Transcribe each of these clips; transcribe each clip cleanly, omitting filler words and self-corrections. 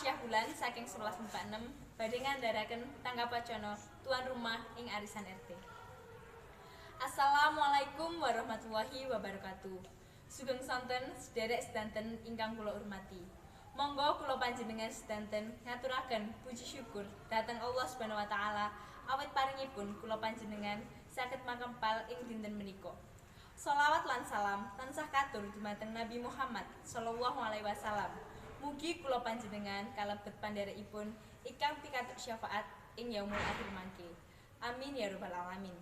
Aisyah Wulan saking 11 MIPA 6 badhe ngandharaken tanggap wacana tuan rumah ing arisan RT. Assalamualaikum warahmatullahi wabarakatuh. Sugeng sonten sederek sedanten ingkang kula hormati. Monggo kula panjenengan sedanten ngaturaken puji syukur dhateng Allah Subhanahu wa taala awit paringipun kula panjenengan saged makempal ing dinten menika. Sholawat lan salam tansah katur dumateng Nabi Muhammad sallallahu alaihi wasallam. Mugi kula panjenengan kalebet pandherekipun ingkang pikantuk syafaat ing yaumul akhir mangke. Amin ya rabbal alamin.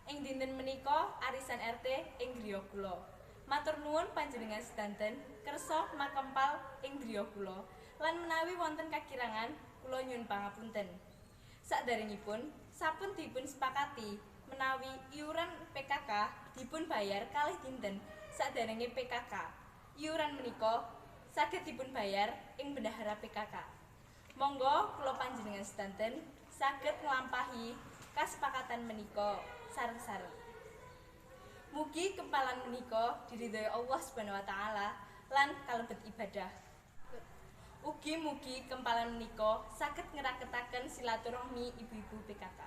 Ing dinten menika arisan RT ing griya kula. Matur nuwun panjenengan sedanten kersa makempal ing griya kula lan menawi wonten kakirangan kula nyuwun pangapunten. Saderengipun sampun dipun sepakati menawi iuran PKK dipun bayar kalih dinten saderenge PKK. Iuran menika saged dipun bayar ing bendahara PKK. Monggo kula panjenengan sedanten saged nglampahi kasepakatan menika sareng-sareng. Mugi kempalan menika diridhoi Allah Subhanahu wa taala lan kalebet ibadah. Ugi mugi kempalan menika saged ngraketaken silaturahmi ibu-ibu PKK.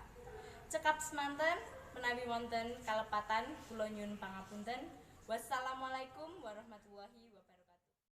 Cekap semanten menawi wonten kalepatan kula nyuwun pangapunten. Wassalamualaikum warahmatullahi.